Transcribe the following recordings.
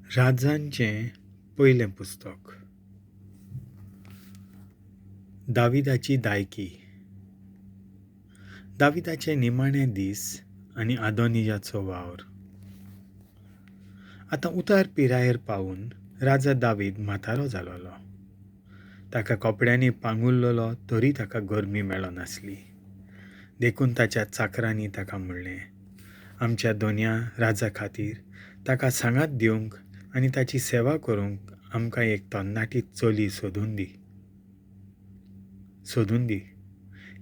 राजांचें पयलें पुस्तक. दाविदाची दायकी. दाविदाचे निमाणे दीस आनी आदोनिजाचो वावर. आतां उतार पिरायेर पावून राजा दावीद म्हातारो जालोलो. ताका कपड्यांनी पांगुरलोलो तरी ताका गरमी मेळनासली. देखून ताच्या चाकरांनी ताका म्हणलें, आमच्या दोनया राजा खातीर ताका सांगात दिवंक आनी ताची सेवा करूंक आमकां एक तरणाटी चली सोदून दी सोदून दी.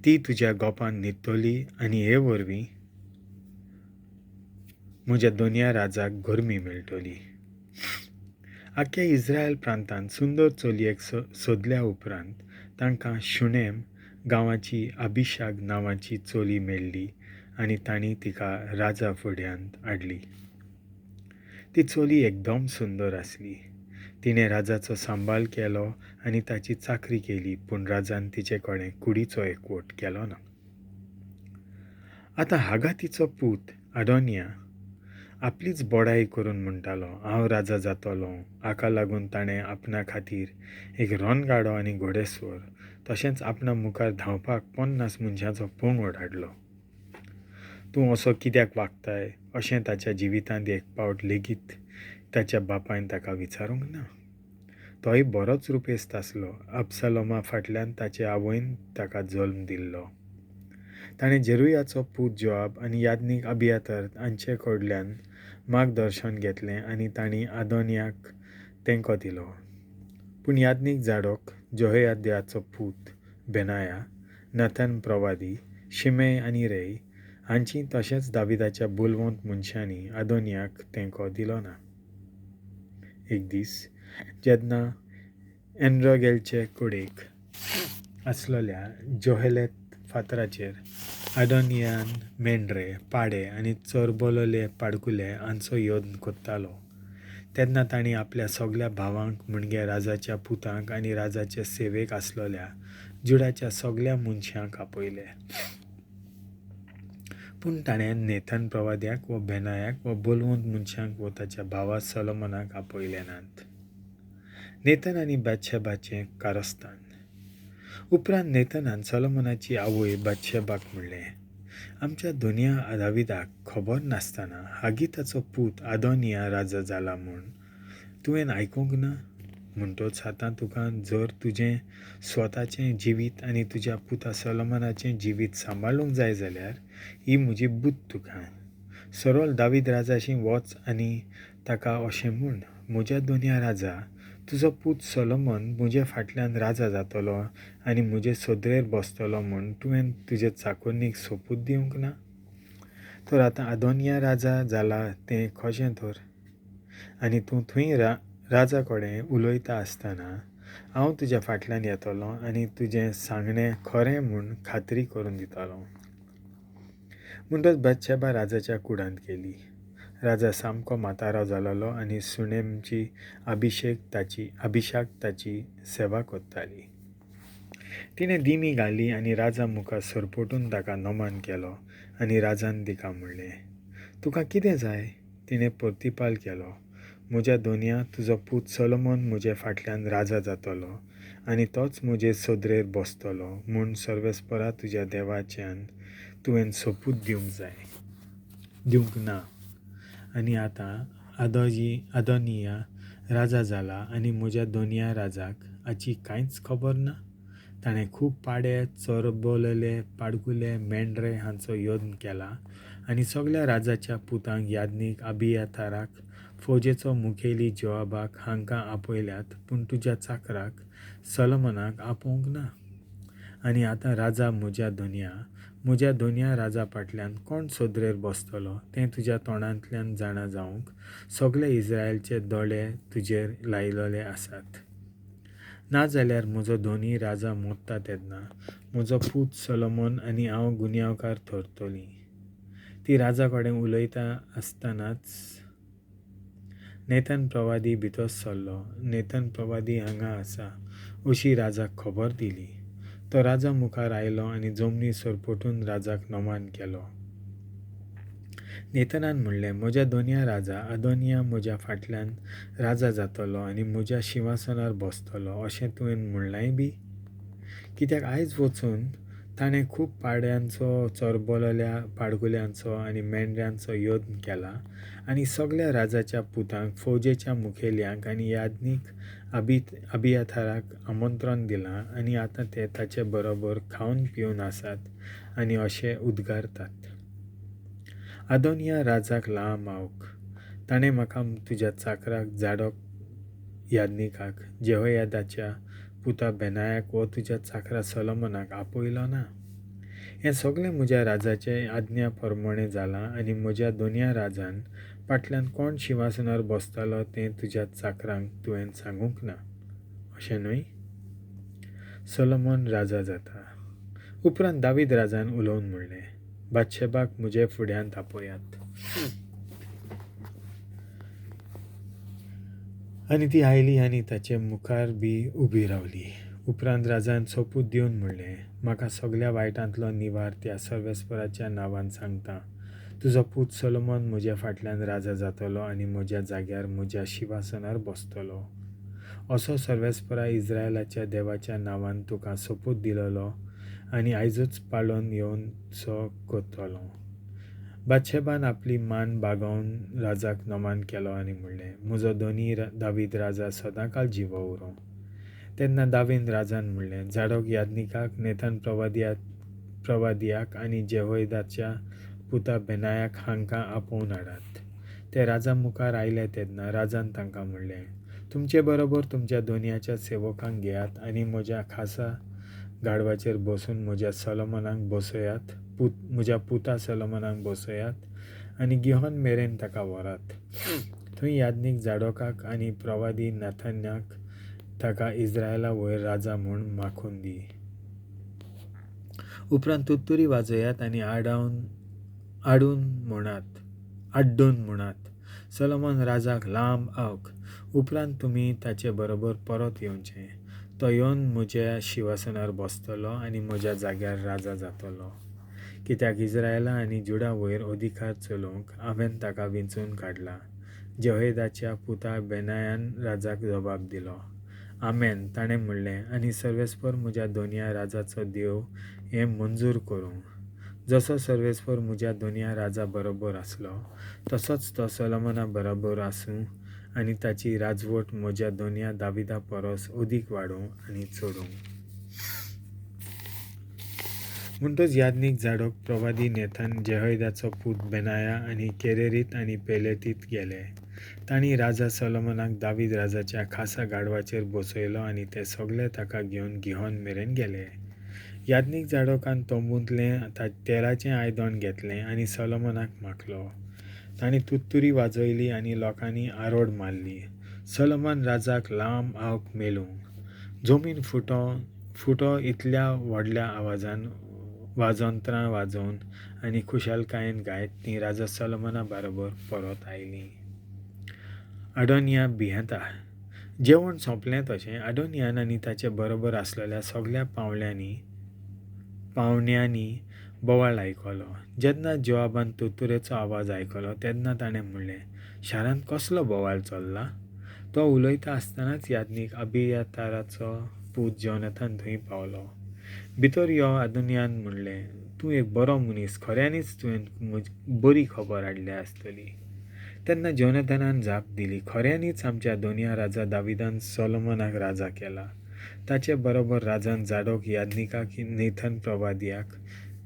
ती तुज्या गोपान न्हिदतली आनी हे वरवीं म्हज्या दोनया राजाक गरमी मेळटली. आख्ख्या इस्रायल प्रांतांत सुंदर चलयेक सोदल्या उपरांत तांकां शुनेम गांवाची अभिशाग नांवाची चली मेळ्ळी आनी तांणी तिका राजा फुड्यांत हाडली. ती चली एकदम सुंदर आसली. तिणें राजाचो सांबाळ केलो आनी ताची चाकरी केली, पूण राजान तिचे कडेन कुडीचो एकवट केलो ना. आतां हागातीचो पूत आडोनिया आपलीच बडाय करून म्हणटालो, हांव राजा जातलो. हाका लागून ताणें आपणा खातीर एक रणगाडो आनी घोडेस्वर तशेंच आपणा मुखार धांवपाक 50 मनशांचो पंगड हाडलो. तूं असो कित्याक वागताय अशें ताच्या जिवितांत एक पावट लेगीत ताच्या बापायन ताका विचारूंक ना. तोय बरोच रुपेस्त आसलो. अबसलोमा फाटल्यान ताचे आवयन ताका जल्म दिल्लो. ताणें जेरुयाचो पूत जोआब आनी याज्ञीक अबियातर हांचे कडल्यान मार्गदर्शन घेतलें आनी तांणी आदोनियाक तेंको दिलो. पूण याज्ञीक जाडोक, जोहयाद्याचो पूत बेनाया, नथन प्रवादी, शिमेय आनी रेय हांची तशेंच दाविदाच्या बुलवंत मनशांनी आदोनियाक तेंको दिलो ना. एक दीस जेन्ना एनरोगेलचे कुडेक आसलेल्या जोहेलेत फातराचेर आडोनियान मेंढरे, पाडे आनी चरबोलले पाडकुले हांचो यत्न करतालो तेन्ना तांणी आपल्या सगल्या भावांक म्हणजे राजाच्या पुतांक आनी राजाचे सेवेक आसलेल्या जुडाच्या सगल्या मनशांक आपयले. पूण ताणें नेथन प्रवाद्याक वा बेनायाक वा बलवंत मनशांक वा ताच्या भावा सलोमनाक आपयले नात. नेथन आनी बादशेबाचें कारस्थान. उपरांत नेथनान सलोमनाची आवय बादशेबाक म्हणलें, आमच्या दोनया दाविदाक खबर नासतना हागीताचो पूत आदोनिया राजा जाला म्हूण तुवें आयकूंक ना? म्हणटच आतां तुका जर तुजें स्वताचें जिवीत आनी तुज्या पुता सलोमनाचें जिवीत सांबाळूंक जाय जाल्यार ही म्हजी बुद्द तुका. सरळ दावीद राजाशी वच आनी ताका अशें म्हूण, म्हज्या दोनया राजा, तुजो पूत सलोमन म्हजे फाटल्यान राजा जातलो आनी म्हजे सदरेर बसतलो म्हूण तुवें तुजे चाकोरनीक सोपूत दिवंक ना? तर आतां आदोनिया राजा जाला तें कशें तर? आनी तूं थंय राजा कडेन उलयता आसतना हांव तुज्या फाटल्यान येतलो आनी तुजें सांगणें खरें म्हूण खात्री करून दितलो. म्हणटच बादशेबा राजाच्या कुडांत गेली. राजा सामको म्हातारो जालोलो आनी सुणेमची अभिषाक ताची सेवा करताली. तिणें दिमी घाली आनी राजा मुखार सरपटून ताका नमन केलो आनी राजान तिका म्हणलें, तुका कितें जाय? तिणें प्रतिपाल केलो, म्हज्या दोनया, तुजो पूत सलोमन म्हजे फाटल्यान राजा जातलो आनी तोच म्हजे सदरेर बसतलो म्हूण सर्वेस्परा तुज्या देवाच्यान तुवें सोपूत दिवंक जाय दिवंक ना. आनी आतां आदोनिया राजा जाला आनी म्हज्या दोनया राजाक हाची कांयच खबर ना. ताणें खूब पाडे, चरबोलले पाडकुले, मेंढरे हांचो यत्न केला आनी सगल्या राजाच्या पुतांक, याज्ञीक अबियाथाराक, फौजेचो मुखेली जोआबाक हांकां आपयल्यात, पूण तुज्या चाकराक सलोमनाक आपोवंक ना. आनी आतां राजा म्हज्या दोनया, म्हज्या दोनया राजा फाटल्यान कोण सदरेर बसतलो तें तुज्या तोंडांतल्यान जाणा जावंक सगळे इस्रायलचे दोळे तुजेर लायलेले आसात. नाजाल्यार म्हजो दोनी राजा मोडटा तेन्ना म्हजो पूत सलोमन आनी हांव गुन्यांवकार थरतलीं. ती राजा कडेन उलयता आसतनाच नेथन प्रवादी भितर सरलो. नेथन प्रवादी हांगा आसा अशी राजाक खबर दिली. तो राजा मुखार आयलो आनी जमनीर सरपटून राजाक नमन केलो. नेथनान म्हणलें, म्हज्या दोनया राजा, अदोनिया म्हज्या फाटल्यान राजा जातलो आनी म्हज्या शिंवासनार बसतलो अशें तुवें म्हणलांय बी? कित्याक आयज वचून ताणें खूब पाड्यांचो, चरबोलेल्या पाडगुल्यांचो आनी मेंढऱ्यांचो यत्न केला आनी सगल्या राजाच्या पुतांक, फौजेच्या मुखेल्यांक आनी याज्ञीक अबियाथाराक आमंत्रण दिलां आनी आतां ते ताचे बरोबर खावन पिवन आसात आनी अशे उद्गारतात, आदोनिया राजाक लांब आवक. ताणें म्हाका तुज्या चाकराक जाडोक याज्ञिकाक, जेहोयादाच्या पुता बेनायाक वो तुज्या चाकरा सोलोमनाक आपयलो ना. हें सगलें म्हज्या राजाचे आज्ञा प्रमाणें जालां आनी म्हज्या दोनया राजान फाटल्यान कोण शिंवासनार बसतलो तें तुज्या चाकरांक तुवें सांगूंक ना, अशें न्हय? सोलोमन राजा जाता. उपरांत दावीद राजान उलोवन म्हणलें, बातशेबाक म्हजे फुड्यांत आपयात. आनी ती आयली आनी ताचे मुखार बी उबी रावली. उपरांत राजान सोपूत दिवन म्हणलें, म्हाका सगल्या वायटांतलो निवार त्या सर्वेस्पराच्या नांवान सांगता, तुजो पूत सोलोमन म्हज्या फाटल्यान राजा जातलो आनी म्हज्या जाग्यार म्हज्या शिंवासनार बसतलो. असो सर्वेस्परा इस्रायलाच्या देवाच्या नांवान तुका सोपूत दिलेलो आनी आयजूच पाळून येवनसो करतलो. बातशेबान आपली मान बागोवन राजाक नमन केलो आनी म्हणलें, म्हजो दोनी दावीद राजा सदांकाळ जिवो उरूं. तेन्ना दावीद राजान म्हणलें, जाडोक याज्ञिकाक, नेथन प्रवादियाक आनी जेहोयदाच्या पुता बेनायाक हांकां आपोवन हाडात. ते राजा मुखार आयले तेन्ना राजान तांकां म्हणलें, तुमचे बरोबर तुमच्या दोनयाच्या सेवकांक घेयात आनी म्हज्या खासा गाडवाचेर बसून म्हज्या सोलोमनाक बसयात, म्हज्या पुता सोलोमनाक बसयात आनी गिहोन मेरेन ताका व्हरात. थंय याज्ञीक जाडोकाक आनी प्रवादी नाथन्याक ताका इस्रायला वयर राजा म्हूण माखून दी. उपरांत तुत्तुरी वाजयात आनी आड्डून म्हणात, सोलोमन राजाक लांब आवक. उपरांत तुमी ताचे बरोबर परत येवचें. तो येवन म्हज्या शिंवासनार बसतलो आनी म्हज्या जाग्यार राजा जातलो. कित्याक इस्रायला आनी जुडा वयर अधिकार चलोवंक हांवें ताका विंचून काडला. जेहोयदाच्या पुता बेनायान राजाक जबाब दिलो, आमेन. ताणें म्हणलें, आनी सर्वेस्पर म्हज्या दोनया राजाचो देव हें मंजूर करूं. जसो सर्वेस्पर म्हज्या दोनया राजा बरोबर आसलो तसोच तो सोलोमना बरोबर आसूं आनी ताची राजवट म्हज्या दोनया दाविदा परस अदीक वाडूं आनी चडूं. म्हणटच याज्ञीक जाडोक, प्रवादी नेथान, जेहोयदाचो पूत बेनाया आनी केरेरीत आनी पेलेतीत गेले. तांणी राजा सोलोमनाक दावीद राजाच्या खासा गाडवाचेर बसयलो आनी ते सगले ताका घेवन गिहोन मेरेन गेले. याज्ञीक जाडोकान तंबूंतलें तेलाचें आयदन घेतलें आनी सोलोमनाक माखलो. तांणी तुत्तुरी वाजयली आनी लोकांनी आरोड मारली, सोलोमन राजाक लांब आवक मेलूं. जमीन फुटो इतल्या व्हडल्या आवाजान वाजंत्रां वाजोवन आनी खुशालकायेन गायत तीं राजा सोलोमना बरोबर परत आयलीं. अडोनिया भियेता. जेवण सोंपलें तशें अडोनियान आनी ताचे बरोबर आसलेल्या सगल्या पावण्यांनी बोवाळ आयकलो. जेन्ना जोआबान तुत्तुरेचो आवाज आयकलो तेन्ना ताणें म्हणलें, शारांत कसलो बोवाळ चल्ला? तो उलयता आसतनाच याज्ञीक अबियाताराचो पूत जोनाथन थंय पावलो. भितर यो, अदोनियान म्हणलें, तूं एक बरो मनीस, खऱ्यांनीच तुवें बरी खबर हाडल्या आसतली. तेन्ना जोनाथनान जाप दिली, खऱ्यांनीच आमच्या दोनया राजा दाविदान सोलोमनाक राजा केला. ताचे बरोबर राजान जाडोक याज्ञिकाक, नेथन प्रवादियाक,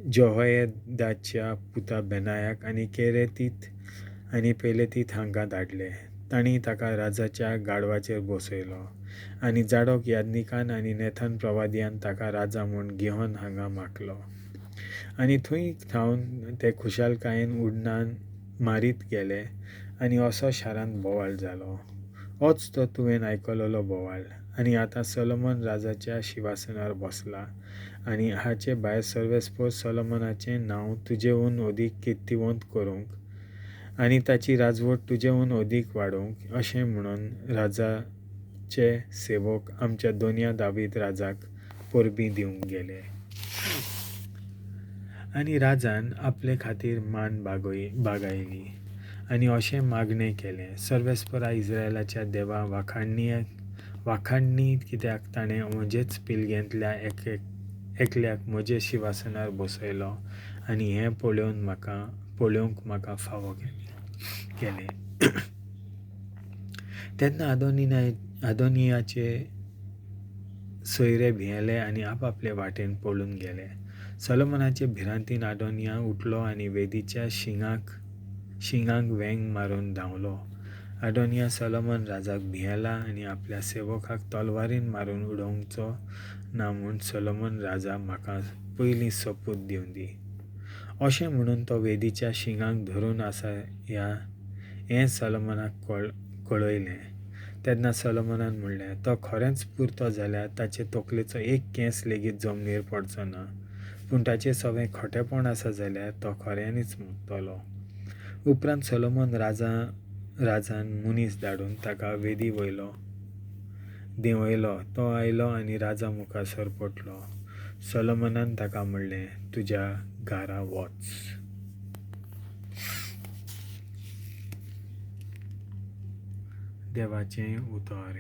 जेहोयदाच्या पुता बेनायाक आनी केरेतीत आनी पेलेतीत हांकां धाडले. तांणी ताका राजाच्या गाडवाचेर बसयलो आनी जाडोक याज्ञिकान आनी नेथन प्रवादियान ताका राजा म्हूण गिहोन हांगा माखलो. आनी थंय थावन ते खुशालकायेन उडणान मारीत गेले आनी असो शारांत बोवाळ जालो. होच तो तुवें आयकलेलो बोवाळ. आनी आतां सोलोमन राजाच्या शिंवासनार बसला आनी हाचे भायर सर्वेस्पर सोलोमनाचें नांव तुजेहून अदीक किर्तिवंत करूंक आनी ताची राजवट तुजेहून अदीक वाडोवंक अशें म्हणून राजाचे सेवक आमच्या दोनया दावीद राजाक परबीं दिवंक गेले. आनी राजान आपले खातीर मान बागायली आनी अशें मागणें केलें, सर्वेस्परा इस्रायलाच्या देवा वाखाणणी, कित्याक ताणें म्हजेच पिळगेंतल्या एकल्याक म्हजे शिंवासनार बसयलो आनी हें पळोवंक म्हाका फावो केलें. तेन्ना आदोनियाचे सोयरे भियेले आनी आपआपले वाटेन पळून गेले. सोलोमनाचे भिरांतीन आदोनिया उठलो आनी वेदीच्या शिंगांक वेंग मारून धांवलो. आदोनिया सोलोमन राजाक भियेला आनी आपल्या सेवकाक तलवारीन मारून उडोवचो ना म्हूण सोलोमन राजा म्हाका पयलीं सोपूत दिवं दी, अशें म्हणून तो वेदीच्या शिंगांक धरून आसा हें सोलोमनाक कळयलें. तेन्ना सोलोमनान म्हणलें, तो खरेंच पुरतो जाल्यार ताचे तकलेचो एक केंस लेगीत जमनीर पडचो ना, पूण ताचें सगळें खोटेपण आसा जाल्यार तो खऱ्यांनीच मुकतलो. उपरांत सोलोमन राजान मनीस धाडून ताका वेदी वयलो देंवयलो. तो आयलो आनी राजा मुखार सरपटलो. सोलोमनान ताका म्हणलें, तुज्या घरा वच. देवाचें उतर.